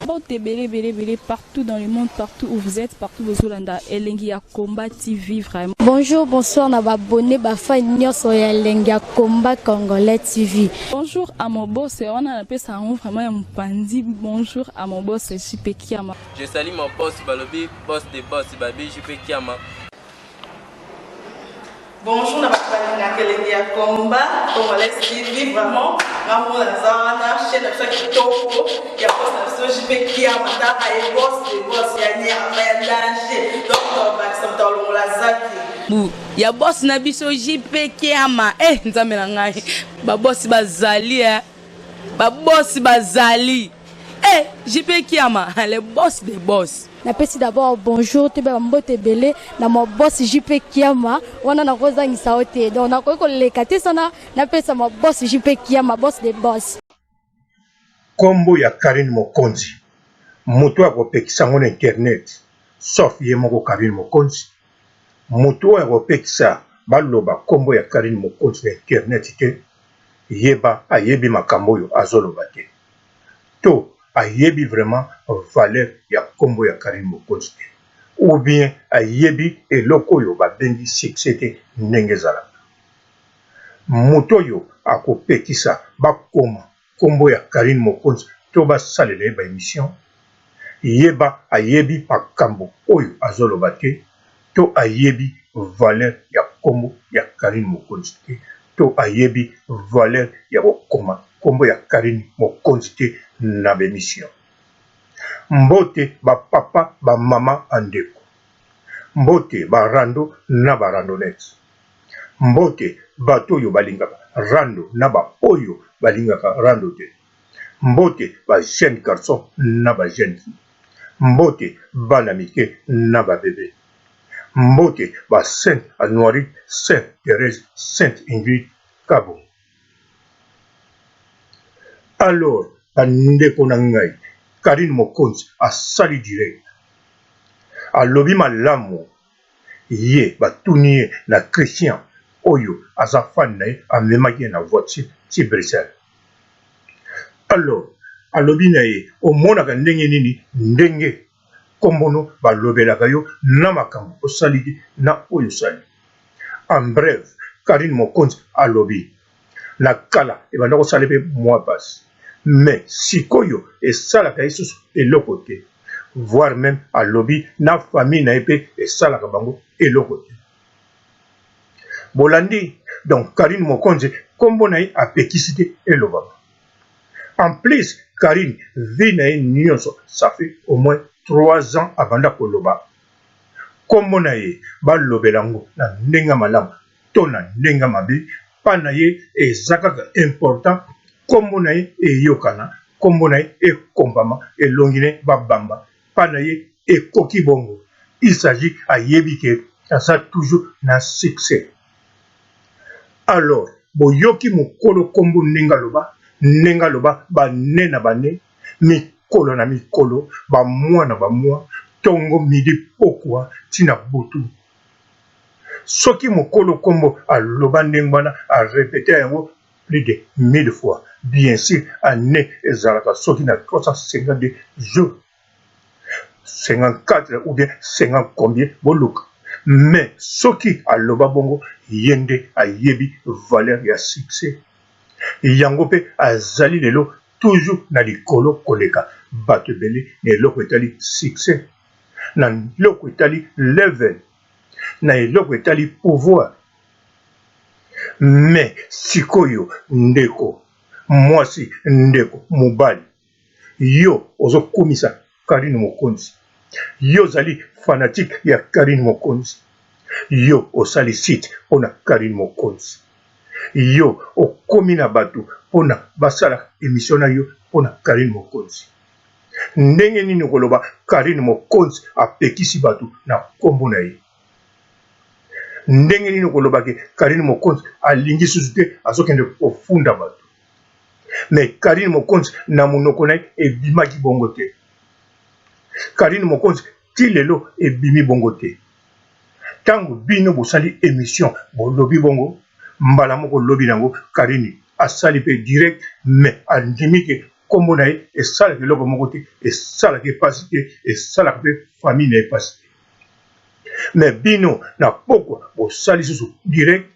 Mbote ebele ebele ebele partout dans le monde, partout où vous êtes, partout bozolanda Elengi ya Combat TV vraiment. Bonjour, bonsoir na ba abonné ba fan nyonso ya Elengi ya Combat Congolais TV. Bonjour à mon boss, wana napesa yango vraiment ya mopanzi. Bonjour à mon boss JP Kiama. Je salue mon boss balobi boss de boss babi JP Kiama. Bonjour na bato balingaka elengi ya combat congolais TV vraiment nga moko naza wana chaîne na biso ya kitoko ya boss na biso JP Kiama taka ye boss de boss ya nyama ya danger donc tobakisa moto alongola zaki bu ya boss na biso JP Kiama eh nzambe na ngai ba boss bazali eh ba boss bazali eh JP Kiama le boss de boss. Napesi d'abord bonjour toyeba ba mbote ebele na ma boss JP Kiama wana nakozangisa yo te donc nakoki koleka te sana napesa ma boss JP Kiama boss de boss. Kombo ya Carine Mokonzi mutu oyo akopekisa yango na internet sauf ye moko Carine Mokonzi, mutu oyo akopekisa baloba kombo ya Carine Mokonzi na internet te yeba ayebi makambo oyo azoloba te to ayebi vraiment valeur ya kombo ya Carine Mokonzi te ou bien ayebi eloko oyo babengi succès te ndenge ezalaka. Moto oyo akopekisa bakoma kombo ya Carine Mokonzi to basalela ye ba emission yeba ayebi makambo oyo azoloba te to ayebi valeur ya kombo ya Carine Mokonzi te to ayebi valeur ya kokoma kombo ya Carine Mokonzi te na ba emission. Mbote ba papa ba mama ba ndeko. Mbote ba rando na ba randonnettes. Mbote bato oyo balingaka rando na ba oyo balingaka rando te. Mbote ba jeunes garçons na ba jeunes filles. Mbote bana mike na ba bebe. Mbote ba Sainte Anuarite, Sainte Therèse, Sainte Ingrid Kabongo. Alors ba ndeko na ngai, Carine Mokonzi asali direct. Alobi malamu ye batuni ye na Christian oyo aza fan na ye amemaki ye na voiture ti Bruxelles. Alors alobi na ye omonaka ndenge nini ndenge kombo no balobelaka yo na makambo osali te na oyo osali. En bref Carine Mokonzi alobi na kala ebanda kosala ye pe mua pasi mais sikoyo esalaka ye susu eloko te voir meme alobi na famille na ye pe esalaka bango eloko te. Bolandi donc Carine Mokonzi kombo na ye apekisi te elobama. En plus Carine vie na ye nionso ça fait au moins 3 ans abanda koloba kombo na ye balobela ngo na ndenge ya malamu to na ndenge ya mabe pa na ye eza kaka important kombo na ye eyokana kombo na ye ekombama elongi na ye babamba pa na ye ekoki bongo il s'agit ayebi ke aza toujours na succès alors boyoki mokolo kombo ndenge aloba ndenge aloba bane na bane mikolo na mikolo ba mois na ba mois tongo midi pokua ti na butu soki mokolo kombo aloba ndenge wana a repete yango plus de 1000 fois bien sur annee ezalaka soki na 352 jours 54 ou bien 50 combien boluka mais soki aloba bongo ye nde ayebi valeur ya succès yango pe azali lelo toujours na likolo koleka bato ebele na eloko etali succès na eloko etali level na eloko etali pouvoir mais sikoyo ndeko mwasi ndeko mobali yo ozo kumisa Carine Mokonzi yo ozali fanatique ya Carine Mokonzi yo osali site pona Carine Mokonzi yo okomi na batu pona basala emission na yo pona Carine Mokonzi ndenge nini okoloba Carine Mokonzi apekisi batu na kombo na ye ndenge nini okoloba ke Carine Mokonzi alingi susu te azokende kofunda batu mais Carine Mokonzi na monoko na ye ebimaki bongo te. Carine Mokonzi ti lelo ebimi bongo te. Tango bino bosali emission bolobi bongo mbala moko lobi nango Carine asali pe direct mais andimi ke. nkombo na ye esalaka eloko moko te, esalaka ye mpasi te, esalaka mpe famille na ye mpasi te. Mais bino na pokwa bosali susu direct,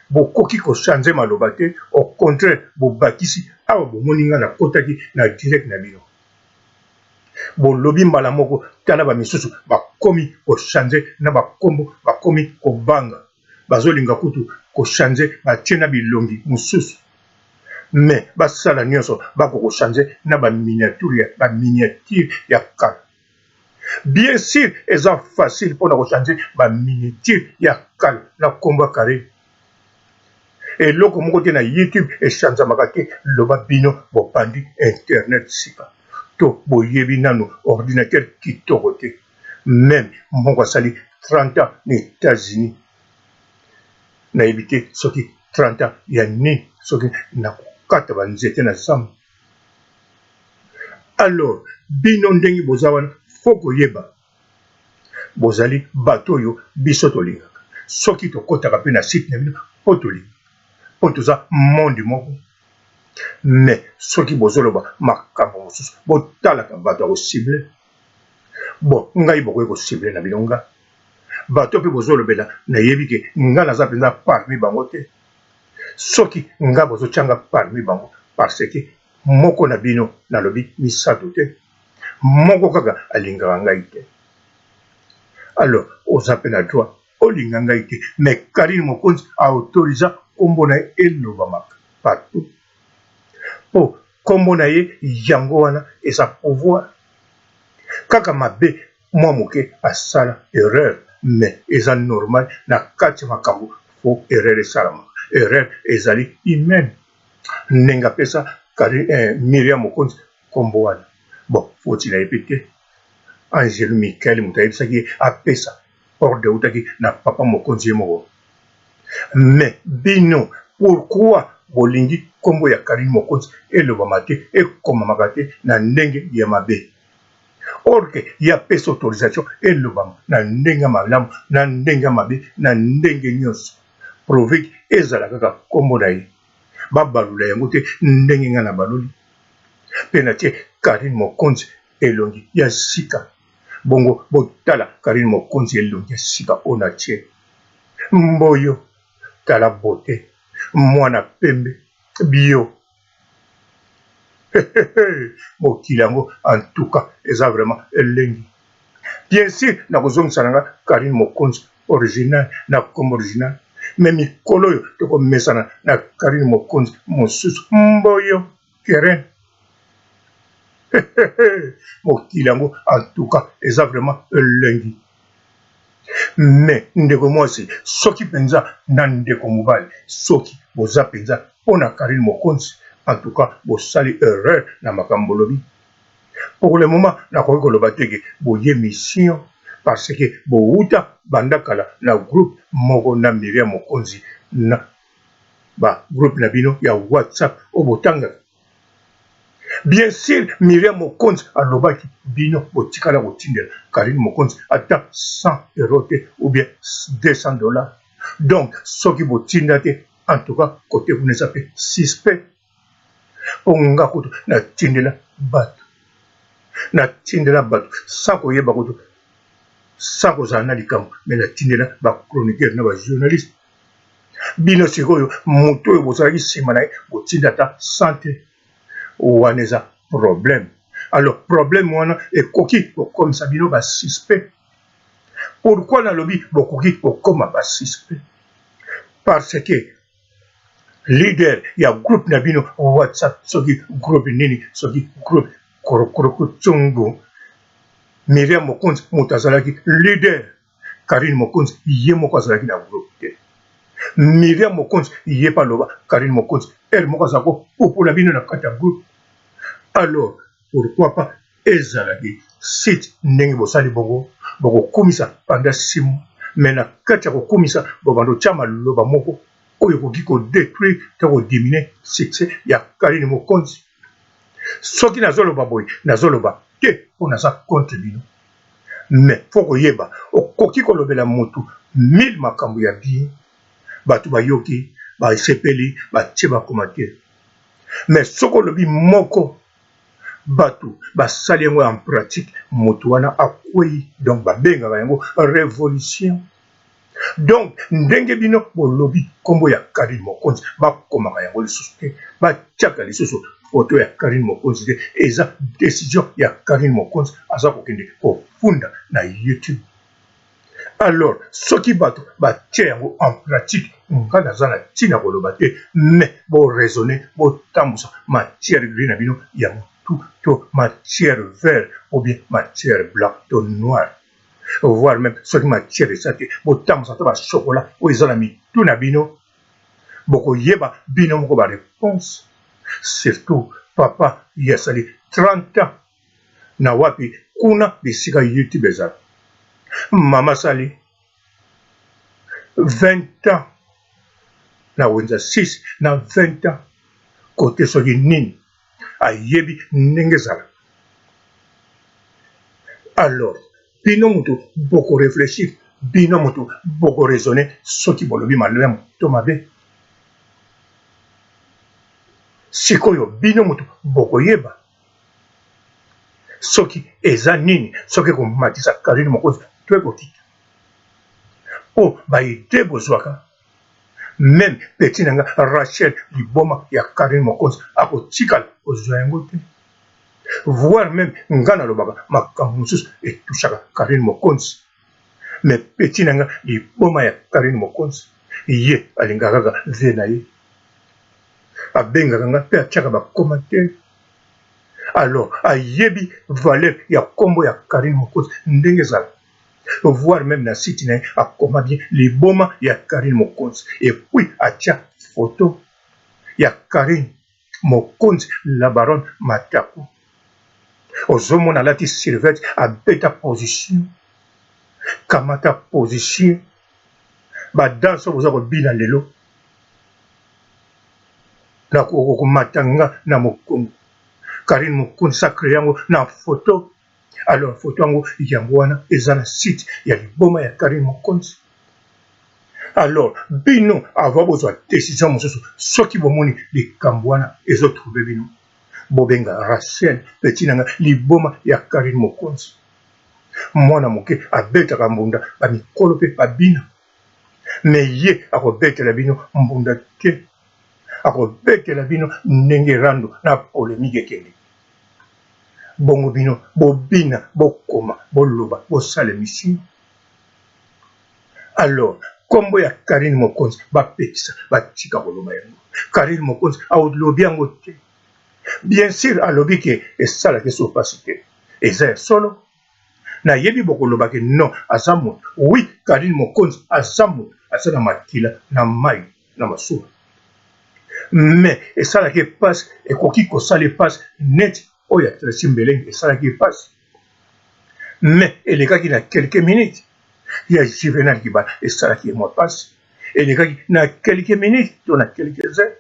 bokoki ko changer maloba te, au contraire bobakisi awa bomoni nga nakotaki na direct na bino. Bolobi mbala moko tala ba misusu bakomi ko changer na ba kombo bakomi kobanga bazolinga kutu ko changer batie na bilongi mususu mais basala nionso bako ko changer na ba miniature ya ba miniature ya kala bien sur eza facile pona ko changer ba miniature ya kala na kombo ya Carine Eloko moko te na YouTube echanzamaka te loba bino bobandi internet sika to boyebi nanu ordinateur kitoko te meme moko asali 30 ans na Etats Unis nayebi te soki 30 ans ya nini soki nakokata ba nzete na zamba alors bino ndenge boza wana faut koyeba Bozali bato oyo biso tolingaka. Soki tokotaka pe na site na bino po tolingaka. Po toza monde moko. Mais soki bozoloba makambo mosusu botalaka bato ya ko cibler. Bon ngai bokoki ko cibler na bino nga. Bato pe bozolobela nayebi ke nga naza penza parmi bango te. Soki nga bozotia nga parmi bango parce que moko na bino nalobi misatu te. Moko kaka alingaka ngai te. Alors oza pe na droit olinga ngai te mais Carine Mokonzi a autorisa kombo na ye elobamaka partout po kombo na ye yango wana eza pouvoir. Kaka mabe mwa moke asala erreur mais eza normal na kati ya makambo faut erreur esalamaka. Erreur ezali humaine ndenge apesa Carine eh, Miriam Mokonzi kombo wana bon foti na ye pe te angelu Michael moto ayebisaki ye apesa ordre eutaki na papa mokonzi ye moko mais bino pourquoi bolingi kombo ya Carine mokonzi elobama te ekomamaka te na ndenge ya mabe or que ye apesa autorisation elobama na ndenge ya malamu na ndenge ya mabe na ndenge nyonso prouve que ezala kaka kombo na ye babalula yango te ndenge nga na baluli pe natie Carine Mokonzi elongi ya sika bongo botala Carine Mokonzi elongi ya sika oyo natie mboyo tala beaute mwana pembe bio mokili yango en tout cas eza vraiment elengi bien sûr nakozongisa na nga Carine Mokonzi original na kombo original mais mikolo oyo tokomesana na Carine Mokonzi mosusu mboyo Keren mokili yango en tout cas eza vraiment elengi mais ndeko mwasi soki mpenza na ndeko mobali soki boza mpenza mpo na Carine Mokonzi en tout cas bosali erreur na makambo bolobi pour le moment nakoki koloba te ke boye mission parce que bowuta banda kala na groupe moko na Miriam Mokonzi na ba groupe na bino ya WhatsApp oyo botangaka. Bien sur Miriam Mokonzi alobaki bino botikala kotindela Carine Mokonzi ata 100 euros te ou bien 200 dollars. Donc soki botinda te en tout cas kote kuna eza pe suspect. Po nga kutu natindela batu natindela batu sans koyeba kutu sans kozala na likambo mais natindela ba chroniqueurs na ba journalistes. Bino sikoyo moto oyo bozalaki nsima na ye botinda ata 100 te, wana eza problème. Alors problème wana ekoki kokomisa bino ba suspect. Pourquoi nalobi bokoki kokoma ba suspect? Parce que leader ya groupe na bino WhatsApp soki groupe nini soki groupe korokorokutsongo Miriam Mokonzi moto azalaki leader Carine Mokonzi ye moko azalaki na groupe te. Miriam Mokonzi ye pe aloba Carine Mokonzi heure moko azala ko pupola bino na kati ya groupe. Alors pourquoi pas ezala ke site ndenge bosali bongo bokokumisa pendant 6 mois mais na kati ya kokumisa bobanda otia maloba moko oyo ekoki ko detruire to ko diminuer succès ya Carine Mokonzi. Soki nazoloba boye nazoloba te mpo naza contre bino. Mais faut koyeba okoki kolobela mutu 1000 makambu ya bien batu bayoki ba sepeli batie ba commentaire mais soki olobi moko. Bato basali yango en pratique, moto wana akweyi, donc babengaka yango revolution. Donc ndenge bino bolobi kombo ya Carine Mokonzi bakomaka yango lisusu te, batiaka lisusu photo ya Carine Mokonzi te, eza decision ya Carine Mokonzi aza kokende kofunda na YouTube. Alors soki bato batie yango en pratique nga naza na tina koloba te mais bo raisonner botambusa matière gris na bino ya mutu to matière vert ou bien matière blanc to noir voire meme soki matière eza te botambusa ata ba chocolat oyo eza na mitu na bino bokoyeba bino moko ba reponse surtout papa ye asali 30 ans na wapi kuna bisika youtube ezala mama asali 20 ans na wenza 6 na 20 ans kote soki nini ayebi ndenge ezala alors bino moto boko reflechir bino moto boko raisonner soki bolobi malamu to mabe sikoyo bino moto bokoyeba soki eza nini soki ekomatisa Carine Mokonzi to ekokita po ba idee bozwaka meme petit na nga Rachel liboma ya Carine Mokonzi akotikala kozwa yango te voir meme nga nalobaka makambo mosusu etushaka Carine Mokonzi mais petit na nga liboma ya Carine Mokonzi ye alingaka kaka vie na ye abengaka nga pe atiaka ba commentaire alors ayebi valeur ya kombo ya Carine Mokonzi ndenge ezala voir meme na site na ye akoma bien liboma ya Carine Mokonzi et puis atia photo ya Carine Mokonzi la baronne Mataku ozomona alati survete abeta position kamata position ba danse oyo boza kobina lelo nakokomata nga na mokongo Carine Mokonzi sacre yango na photo alors photo yango yango wana eza na site ya liboma ya Carine Mokonzi alors bino avant bozwa decision mosusu soki bomoni likambo wana ezo trouble bino bobenga Rachel petit na nga liboma ya Carine Mokonzi mwana moke abetaka mbunda ba mikolo pe babina mais ye akobetela bino mbunda te akobetela bino ndenge rando na polemique ekende bongo bino bobina bokoma boloba bosala emission alors kombo ya Carine Mokonzi bapekisa batika koloba yango Carine Mokonzi alobi yango te bien sur alobi ke esalaki so pasi te eza ya solo nayebi bokoloba ke non aza moto oui Carine Mokonzi aza moto aza na makila na mai na masuwa mais esalaki epasi ekoki kosala epasi neti oyo ya Tracy Mbelenge esalaki epasi mais elekaki na quelques minutes ya Juvenal Kibala esalaki ye mwa pasi elekaki na quelques minutes to na quelques heures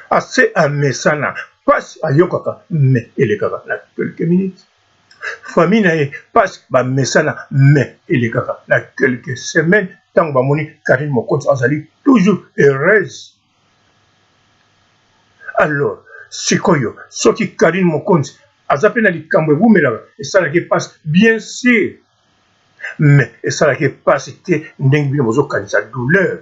ase amesana pasi ayokaka mais elekaka na quelques minutes famille na ye pasi bamesana mais elekaka na quelques semaines ntango bamoni Carine Mokonzi azali toujours heureuse alors sikoyo soki Carine Mokonzi aza mpe na likambo ewumelaka esalaki pasi bien sûr mais esalaki pasi te ndenge bino bozokanisa douleur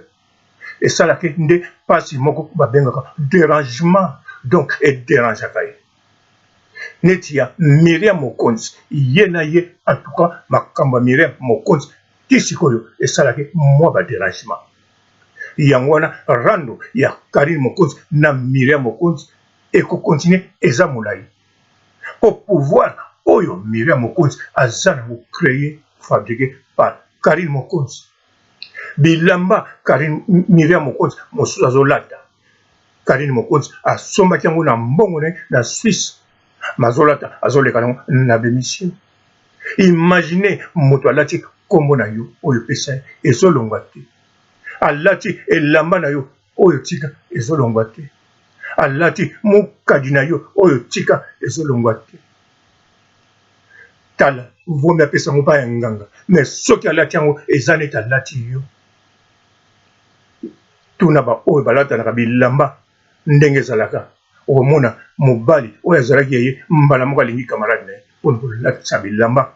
esalaki nde pasi moko babengaka derangement donc ederangeaka ye neti ya Miriam Mokonzi ye na ye en tout cas makambo ya Miriam Mokonzi ti sikoyo esalaki mwa ba derangement yango wana rando ya Carine Mokonzi na Miriam Mokonzi ekokontinue eza molai po pouvoir oyo Miriam Mokonzi aza nango cree fabrique par Carine Mokonzi bilamba Carine Miriam Mokonzi mosusu azolata Carine Mokonzi asombaki yango na mbongo na ye na Suisse mazolata azoleka nango na bemission imagine moto alati kombo na yo oyo opesa ye ezolongwa te alati elamba na yo oyo tika ezolongwa te alati mokadi na yo oyo tika ezolongwa te tala vomi apesa yango mpa ya nganga me soki alati yango eza neti alati yo tuna baoyo balatanaka bilamba ndenge ezalaka. Okomona mobali oyo azalaki ya ye mbala moko alingi camarade na ye pona kolatisa bilamba.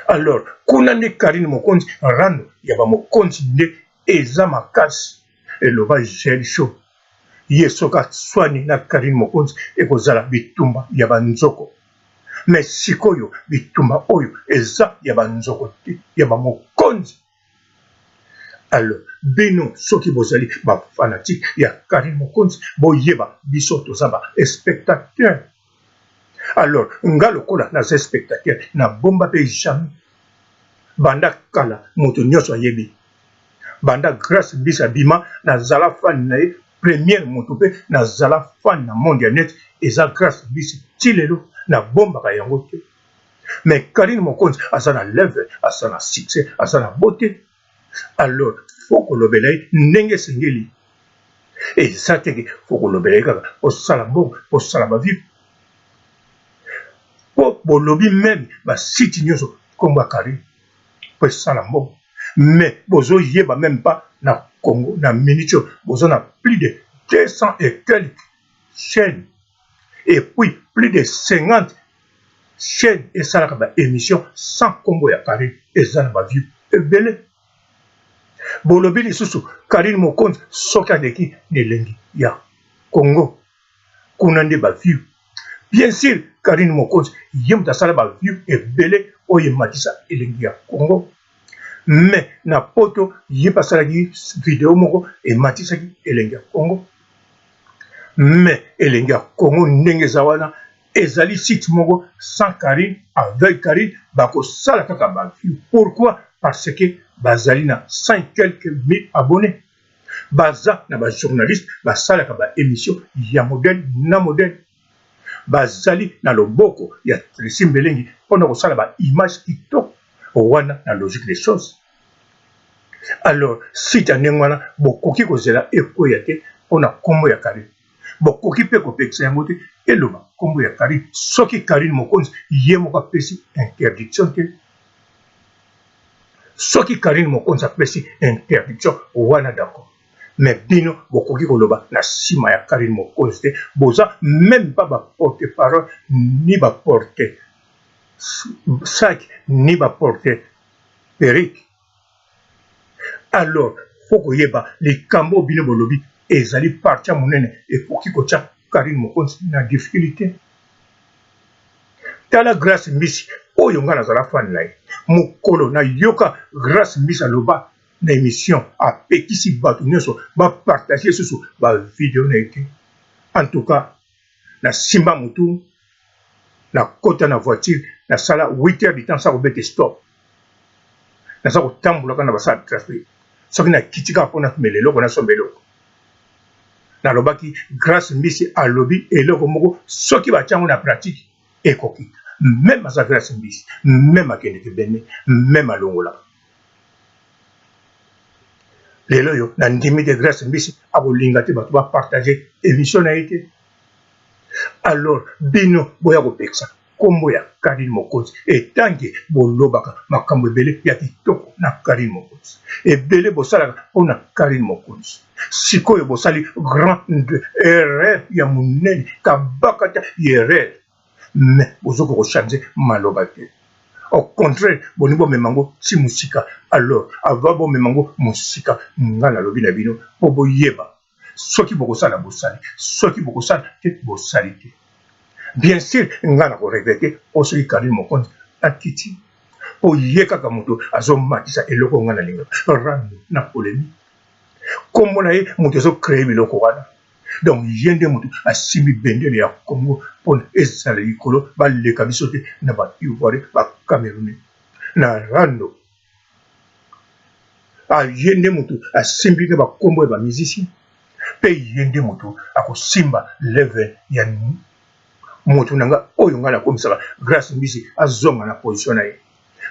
Alors kuna nde Carine Mokonzi rando ya ba mokonzi nde eza makasi eloba Jael Show. Ye soki aswani na Carine Mokonzi ekozala bitumba ya ba nzoko. Mais sikoyo bitumba oyo eza ya ba nzoko te ya ba mokonzi. Alors bino soki bozali ba fanatique ya Carine Mokonzi boyeba biso toza ba spectateur. Alors nga lokola naza spectateur na bomba pe jamais banda kala moto nionso ayebi banda Grace Mbisi abima na zala fan na ye première moto pe na zala fan na monde ya net eza Grace Mbisi ti lelo na bombaka yango te. Mais Carine Mokonzi aza na level, aza na succès, aza na beauté. Alors faut kolobela ye ndenge esengeli. Eza te ke faut kolobela ye kaka osala mbongo, osala ba vues. Po bolobi meme ba site nyoso kombo ya Carine po esala mbongo. Mais bozo yeba meme pas na Congo na minute oyo boza na plus de 200 et quelques chaines et puis plus de 50 chaine esalaka ba emission sans kombo ya Carine eza na ba view ebele. Bolobi lisusu Carine Mokonzi soki aleki na elengi ya Congo kuna nde ba view. Bien sur Carine Mokonzi ye moto asala ba view ebele oyo ematisa elengi ya Congo. Mais na poto ye pe asalaki video moko ematisaki elengi ya Congo. Mais elengi ya Congo ndenge eza wana ezali site moko sans Carine avec Carine bakosala kaka ba view pourquoi parce que bazali na 100 et quelques mille abonnes baza na ba journaliste basalaka ba emission ya modèle na modèle bazali na loboko ya Tracy Mbelengi mpona kosala ba image kitoko wana na logique des choses alors site ya ndenge wana bokoki kozela ekweya te mpona nkombo ya Carine Bokoki pe kopekisa yango te eloba kombo ya Carine soki Carine Mokonzi ye moko apesi interdiction te. Soki Carine Mokonzi apesi interdiction wana d'accord mais bino bokoki koloba na sima ya Carine Mokonzi te boza meme pas ba porte parole ni ba porte sac ni ba porte perruque. Alors faut koyeba likambo oyo bino bolobi ezali partie ya munene ekoki kotia Carine Mokonzi na difficulite. Tala Grace Mbisi oyo nga nazala fan na ye mokolo na yoka Grace Mbisi aloba na emission apekisi batu nionso ba partager lisusu ba video na ye te en tout cas na simba mutu na kota na voiture na sala 8 heures du temps sa kobete stop naza kotambola kaka na basala trafic soki nakiti kaka mpo nakomela eloko nasomba eloko nalobaki grace mbisi alobi eloko moko soki batya yango na pratique ekokita meme aza grace mbisi meme akendeke bene meme alongolaka lelo oyo nandimi te grace mbisi akolinga te bato bapartage émission na ye te alors bino boya kopekisa kombo ya Carine Mokonzi etanke bolobaka makambo ebele ya kitoko na Carine Mokonzi ebele bosalaka pona Carine Mokonzi sikoyo bosali grande erreur ya monene kabakata ya erreur mais bozoki ko changer maloba te au contraire bolingi bomema yango ti mosika alors avant bomema yango mosika nga nalobi na bino po boyeba Soki bokosala bosali, soki bokosala te bosali te. Bien sur nga nako regretter po soki Carine Mokonzi akiti po ye kaka moto azomatisa eloko nga nalingaka rando na polemique. Kombo na ye moto ezo creer biloko wana. Donc ye nde moto asimbi bendele ya Congo pona ezala likolo baleka biso te na ba Ivoiriens, ba Camerounais na rando. Ah, ye nde moto asimbi na bakombo ya ba musiciens pe ye nde moto akosimba level ya moto na nga oyo nga nakomisaka Grace Mbisi azonga na position na ye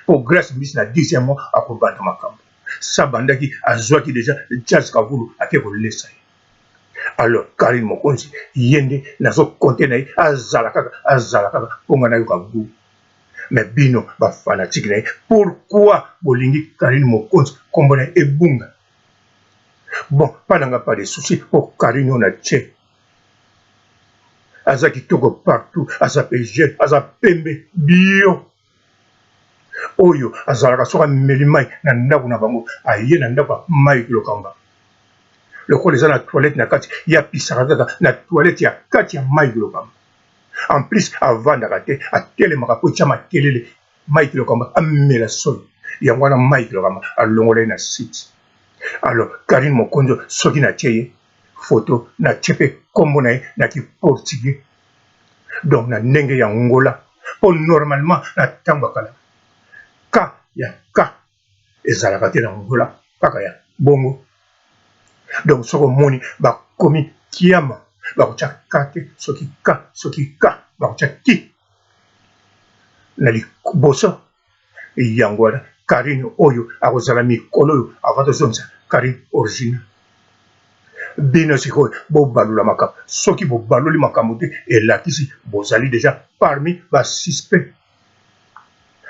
po Grace Mbisi na 10e mois akobanda makambo sa bandaki azwaki deja Jazz Kavulu ake kolesa ye alors Carine Mokonzi ye nde nazo compter na ye azala kaka azala kaka po nga nayoka gout Mais bino ba fanatique na ye pourquoi bolingi Carine Mokonzi kombo na ye ebunga? Bon pa na nga pas de souci po Carine oyo na tie. Aza kitoko partout, aza pe jeune, aza pembe bio. Oyo azalaka soki ameli mai na ndako na bango, aye na ndako ya Mike Lokamba. Lokola eza na toilette na kati, ye apisaka kaka na toilette ya kati ya Mike Lokamba. En plus avandaka te, atelemaka po etia makelele. Mike Lokamba amela soni. Yango wana Mike Lokamba alongola ye na site. Alors Carine Mokonzi soki natie ye photo, natie pe kombo na ye na ki portugais, donc na ndenge ya Angola, po normalement na tango ya kala K ya K ezalaka te na Angola, kaka ya bongo. Donc soki omoni bakomi Kiama bakotia K te, soki K soki K bakotia ki na liboso. Yango wana Carine oyo akozala mikolo oyo avant tozongisa Carine original. Bino sikoyo bobalula makambo, soki bobaloli makambo te elakisi bozali deja parmi ba suspect.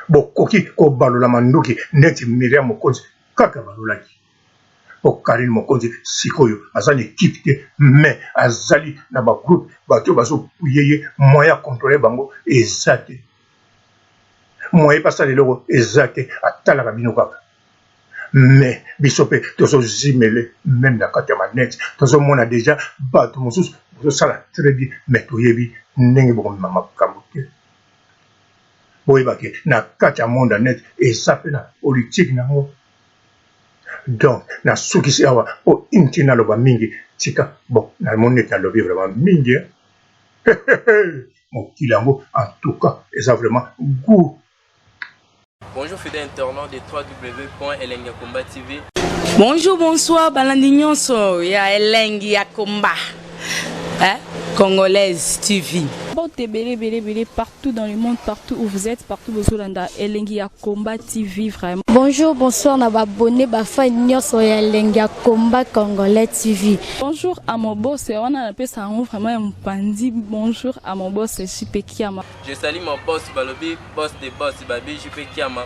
Bokoki kobalola manduki neti Miriam Mokonzi kaka balolaki po Carine Mokonzi sikoyo aza na equipe te mais azali na ba groupe bato oyo bazo appuyer ye, moyen ya controler bango eza te. Moyen basala eloko eza te, atalaka bino kaka. Mais biso pe tozo zimele meme na kati ya manette tozomona deja bato mosusu bozosala très bien mais toyebi ndenge bokomema makambo te. Boyeba ke na kati ya monde ya net eza pe na politique nango. Donc nasukisi awa po inti naloba mingi tika bon namoni neti nalobi vraiment mingi hein. Mokili yango en tout cas eza vraiment gout. Bonjour fidèle internaute de www.elengiyakomba.tv. Bonjour, bonsoir, balandi nyonso ya Elengi ya Combat. Hein? Congolaise TV. Mbote ebele ebele ebele partout dans le monde, partout où vous êtes, partout bozolanda Elengi ya Combat TV vraiment. Bonjour, bonsoir na ba abonné ba fan nyonso ya Elengi ya Combat Congolais TV. Bonjour à mon boss, wana napesa yango vraiment ya mopanzi. Bonjour à mon boss JP Kiama. Je salue mon boss balobi boss de boss babi JP Kiama.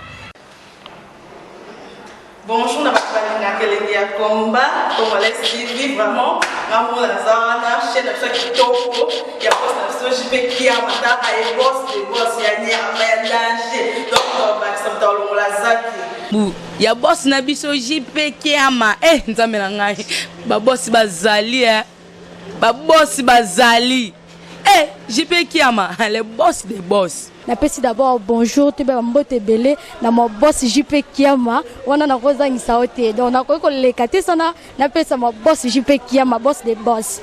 Bonjour na bato balingaka elengi ya combat congolais TV vraiment nga moko naza wana chaîne na biso ya kitoko ya boss na biso JP Kiama taka ye boss de boss ya nyama ya danger donc tobakisa moto alongola zaki Bu ya boss na biso JP Kiama eh nzambe na ngai ba boss bazali eh ba boss bazali eh JP Kiama le boss de boss. Napesi d'abord bonjour toyeba ba mbote ebele na ma boss JP Kiama wana nakozangisa yo te donc nakoki koleka te sana napesa ma boss JP Kiama boss de boss.